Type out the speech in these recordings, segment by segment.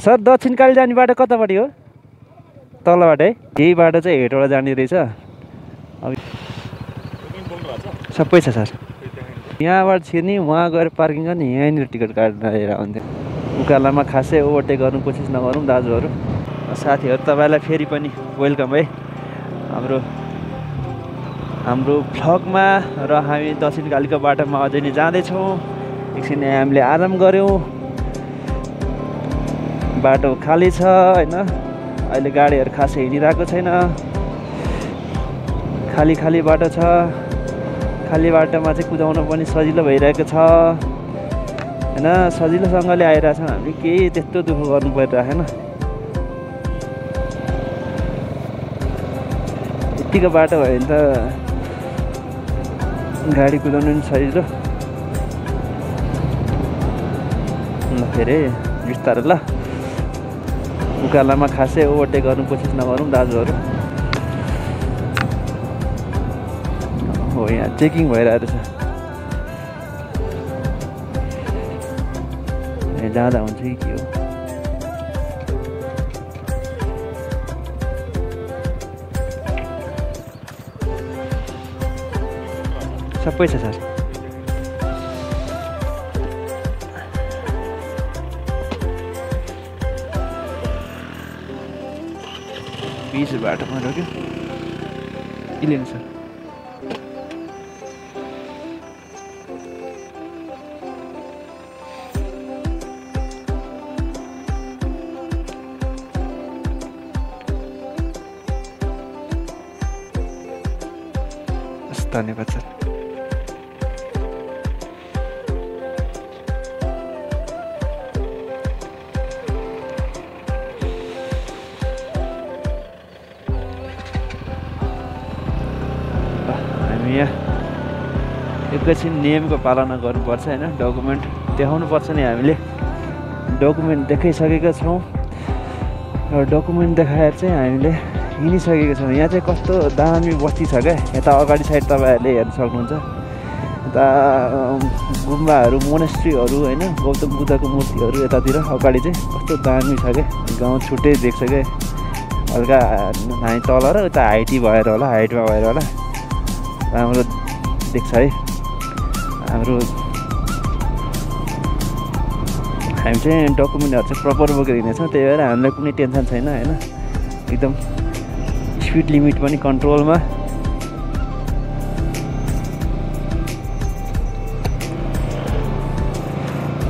Sir Dakshinkali जाने बाटो कतापट्टि हो? तलबाट है? यही बाटो चाहिँ हेटबाट जाने रहेछ। अब सबै छ सर। यहाँबाट छिर्ने वहाँ गएर पार्किङ गर्ने यहीँनिर टिकट काटेर आउँथ्यो। उकालामा खासै ओभरटेक गर्नु कोसिस नगरौँ दाजुहरू। साथीहरू तपाईँलाई फेरि पनि वेलकम है हाम्रो भ्लगमा। र हामी दक्षिणकालीको बाटोमा अझै नै जाँदैछौँ। एकछिन हामीले आराम गऱ्यौँ। बाटो खाली छ होइन, अहिले गाडीहरू खासै हिँडिरहेको छैन। खाली बाटो छ। खाली बाटोमा चाहिँ कुदाउन पनि सजिलो भइरहेको छ होइन, सजिलोसँगले आइरहेछौँ हामी। केही त्यस्तो दुःख गर्नु परिरहेको छैन। यतिको बाटो भयो भने त गाडी कुदाउनु पनि सजिलो। ल फेरि बिस्तारै ल, उकालामा खासै ओभरटेक गर्नु कोसिस नगरौँ दाजुहरू। हो यहाँ चेकिङ भइरहेको छ। जाँदा हुन्छ कि के हो? सबै छ सर। बीच बाटोमा रोक्यो इलेन सर। धन्यवाद सर। हामी यहाँ एकैछिन नियमको पालना गर्नुपर्छ होइन, डकुमेन्ट देखाउनुपर्छ नि। हामीले डकुमेन्ट देखाइसकेका छौँ र डकुमेन्ट देखाएर चाहिँ हामीले हिँडिसकेको छौँ। यहाँ चाहिँ कस्तो दामी बस्ती छ क्या। यता अगाडि साइड तपाईँहरूले हेर्न सक्नुहुन्छ। यता गुम्बाहरू, मोनेस्ट्रीहरू होइन, गौतम बुद्धको मूर्तिहरू यतातिर अगाडि चाहिँ कस्तो दामी छ क्या। गाउँ छुट्टै देख्छ क्या। हल्का हामी तल र उता हाइटमा भएर होला राम्रो देख्छ है। हामी चाहिँ डकुमेन्टहरू चाहिँ प्रपर बोकेर हिँड्नेछौँ। त्यही भएर हामीलाई कुनै टेन्सन छैन होइन। एकदम स्पिड लिमिट पनि कन्ट्रोलमा।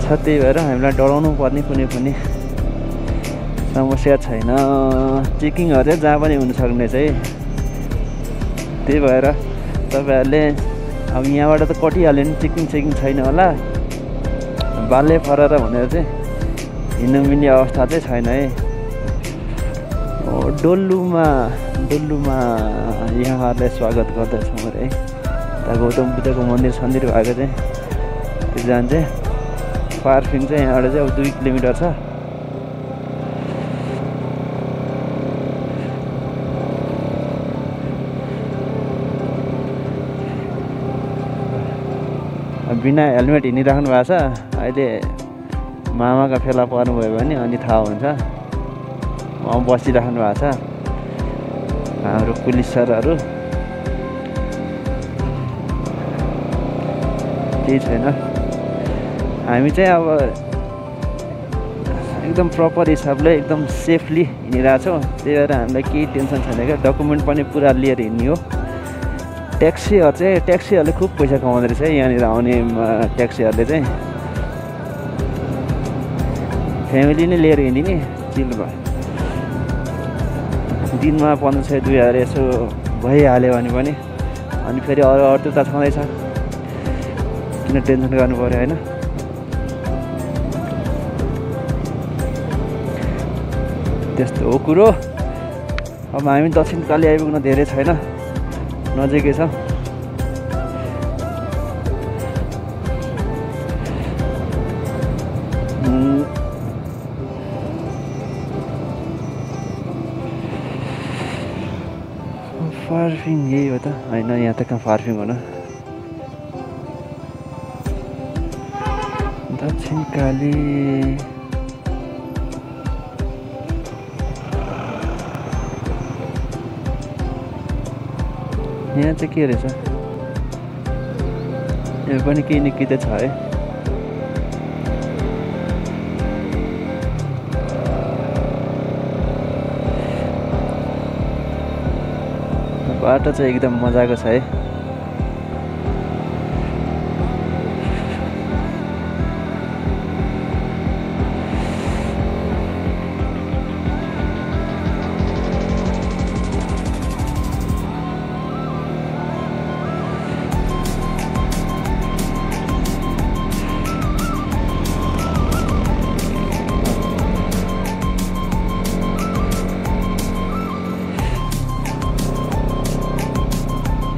छ, त्यही भएर हामीलाई डराउनु पर्ने कुनै पनि समस्या छैन। चेकिङहरू चाहिँ जहाँ पनि हुनसक्ने चाहिँ। त्यही भएर तपाईँहरूले अब यहाँबाट त कटिहाल्यो नि, चेकिङ छैन होला। बाल्य फरेर भनेर चाहिँ हिँड्नु मिल्ने अवस्था चाहिँ छैन है। डोल्लुमा यहाँहरूलाई स्वागत गर्दछौँ अरे है। यता गौतम बुद्धको मन्दिर भएको चाहिँ जान चाहिँ पार्किङ चाहिँ यहाँबाट चाहिँ अब 2 किलोमिटर छ। बिना हेलमेट हिँडिराख्नु भएको छ। अहिले मामाका फेला पर्नुभयो भने अनि थाहा हुन्छ। उहाँ बसिराख्नु भएको छ हाम्रो पुलिस सरहरू। केही छैन। हामी चाहिँ अब एकदम प्रपर हिसाबले एकदम सेफली हिँडिरहेछौँ। त्यही भएर हामीलाई केही टेन्सन छैन क्या। डकुमेन्ट पनि पुरा लिएर हिँड्ने हो। ट्याक्सीहरूले खुब पैसा कमाउँदो रहेछ है यहाँनिर आउने ट्याक्सीहरूले चाहिँ। फ्यामिली नै लिएर हिँडिने चिल भयो। दिनमा 1500 2000 यसो भइहाल्यो भने पनि अनि फेरि अरू त छँदैछ। किन टेन्सन गर्नु पऱ्यो होइन। त्यस्तो हो कुरो। अब हामी दक्षिणकाली आइपुग्न धेरै छैन, नजिकै छ। पार्किङ यही हो त होइन? यहाँ त कहाँ पार्किङ हो न। दक्षिणकाली यहाँ चाहिँ के रहेछ यो पनि केही न केही त छ है बाटो चाहिँ एकदम मजाको छ है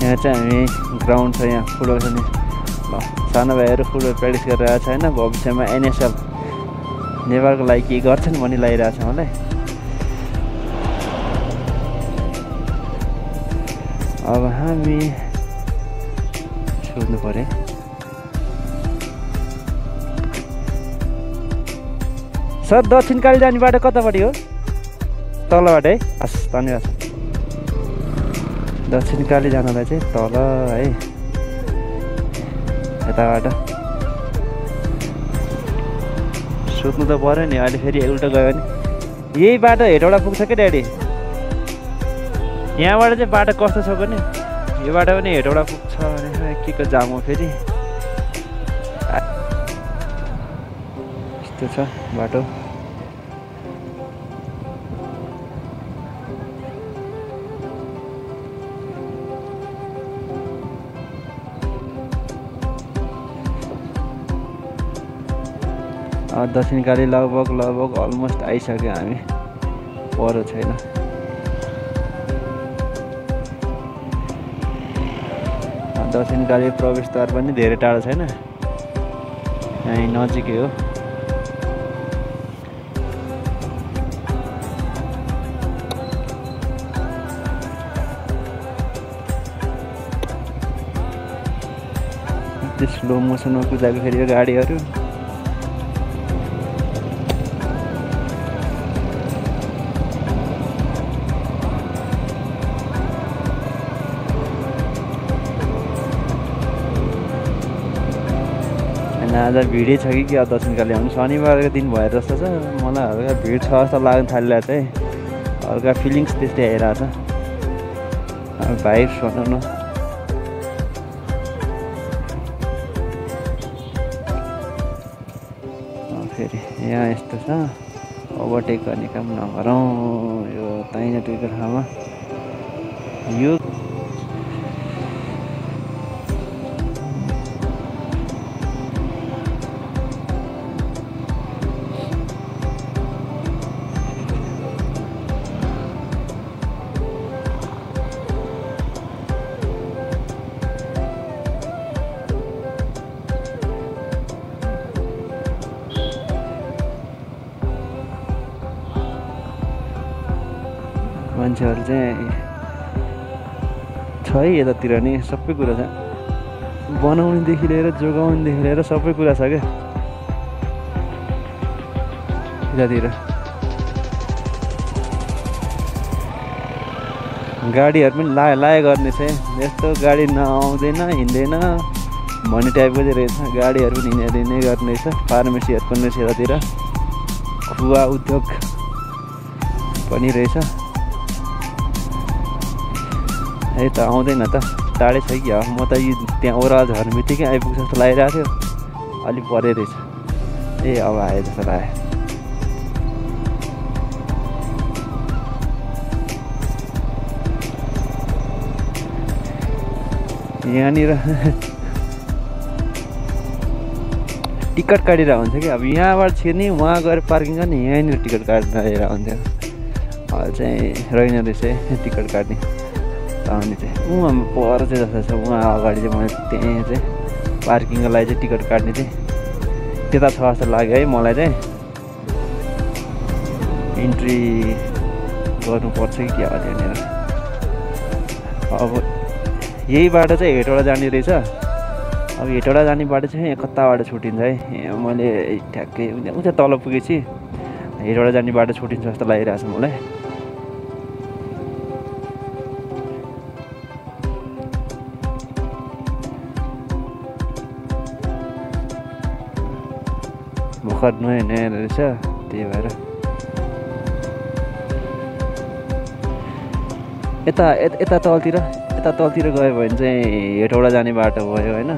यहाँ चाहिँ हामी ग्राउन्ड छ यहाँ फुटबल खेल्ने ल सानो भाइहरू फुटबल प्र्याक्टिस गरिरहेको छ होइन भविष्यमा एनएसएल नेपालको लागि केही गर्छन् भन्ने लागिरहेको छ मलाई अब हामी सोध्नु पर्यो सर दक्षिणकाली जाने बाटो कतापट्टि हो तलबाट है हस् धन्यवाद दक्षिणकाली जानलाई चाहिँ तल है यताबाट सोध्नु त पऱ्यो नि अहिले फेरि उल्टो गयो भने यही बाटो हेटौँडा पुग्छ क्या ड्याडी यहाँबाट चाहिँ बाटो कस्तो छ भने यो बाटो पनि हेटौँडा पुग्छ भने के को जाम हो फेरि यस्तो छ बाटो दक्षिणकाली लगभग अलमोस्ट आइसक्यो हामी पर छैन दक्षिणकाली प्रवेशद्वार पनि धेरै टाढो छैन यहीँ नजिकै हो स्लो मोसनमा कुदाएको फेरि यो गाडीहरू आज भिडै छ कि अब दक्षिणकाली आउनु शनिबारको दिन भएर जस्तो छ मलाई हल्का भिड छ जस्तो लाग्न थालिरहेको छ है हल्का फिलिङ्स त्यस्तै आइरहेको छ अब भाइब्स भनौँ न फेरि यहाँ यस्तो छ ओभरटेक गर्ने काम नगरौँ यो ताइना टुकेको ठाउँमा यो मान्छेहरू चाहिँ छ है यतातिर नि सबै कुरा छ बनाउनेदेखि लिएर जोगाउनेदेखि लिएर सबै कुरा छ क्या यतातिर गाडीहरू पनि लाए गर्ने चाहिँ यस्तो गाडी नआउँदैन हिँड्दैन भन्ने टाइपको चाहिँ रहेछ गाडीहरू पनि हिँड्ने गर्ने रहेछ फार्मेसीहरू पनि रहेछ यतातिर खुवा उद्योग पनि रहेछ है त आउँदैन त टाढै छ कि म त यी त्यहाँ ओह्रालो झर्ने बित्तिकै आइपुग्छ जस्तो लागिरहेको थियो अलिक परे रहेछ ए अब आयो जस्तो लाग्यो यहाँनिर टिकट काटेर हुन्छ कि अब यहाँबाट छिर्ने वहाँ गएर पार्किङ गर्ने यहाँनिर टिकट काटेर हुन्थ्यो अहिले चाहिँ रहेन रहेछ टिकट काट्ने आउने चाहिँ उहाँ पर चाहिँ जस्तो छ उहाँ अगाडि चाहिँ मैले त्यहीँ चाहिँ पार्किङको लागि चाहिँ टिकट काट्ने चाहिँ त्यता छ जस्तो लाग्यो है मलाई चाहिँ इन्ट्री गर्नुपर्छ कि क्या हो त्यहाँनिर अब यही बाटो चाहिँ हेटौँडा जाने रहेछ अब हेटौँडा जाने बाटो चाहिँ कताबाट छुटिन्छ है मैले ठ्याक्कै उता तल पुगेपछि हेटौँडा जाने बाटो छुटिन्छ जस्तो लागिरहेको छ मलाई भर्खर नयाँ नयाँ रहेछ त्यही भएर यता तलतिर गयो भने चाहिँ हेटौडा जाने बाटो भयो होइन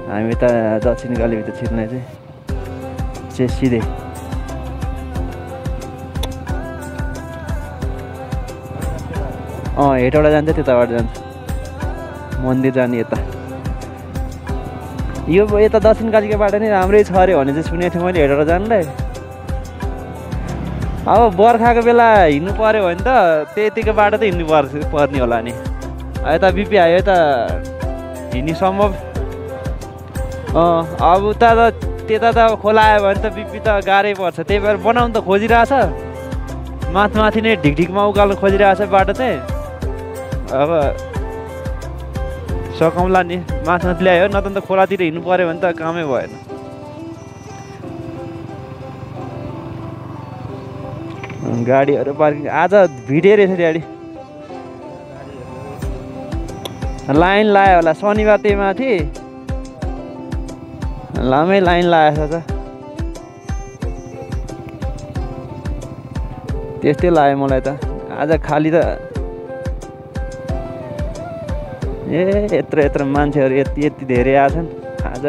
हामी यता दक्षिण कालीभित्र छिर्ने चाहिँ सिधै हेटौडा जान्छ त्यताबाट जान्छ मन्दिर जाने यता यो यता दक्षिण कालीको बाटो नै राम्रै छ अरे भने चाहिँ सुनेको थिएँ मैले हेटौडा जानलाई अब बर्खाको बेला हिँड्नु पऱ्यो भने त त्यतिको बाटो त हिँड्नु पर्ने होला नि यता बिपी आयो यता हिँड्ने सम्भव अब उता त त्यता त खोला आयो भने त बिपी त गाह्रै पर्छ त्यही भएर बनाउनु त खोजिरहेछ माथि नै ढिकढिकमा उकाल्नु खोजिरहेछ बाटो चाहिँ अब सकाउँला नि माथि ल्यायो न त खोलातिर हिँड्नु पऱ्यो भने त कामै भएन गाडीहरू पार्किङ आज भिडै रहेछ गाडी लाइन लायो होला शनिबार त्यही माथि लामै लाइन लागेको छ त्यस्तै लाग्यो मलाई त आज खाली त यत्रो मान्छेहरू यति धेरै आछन् आज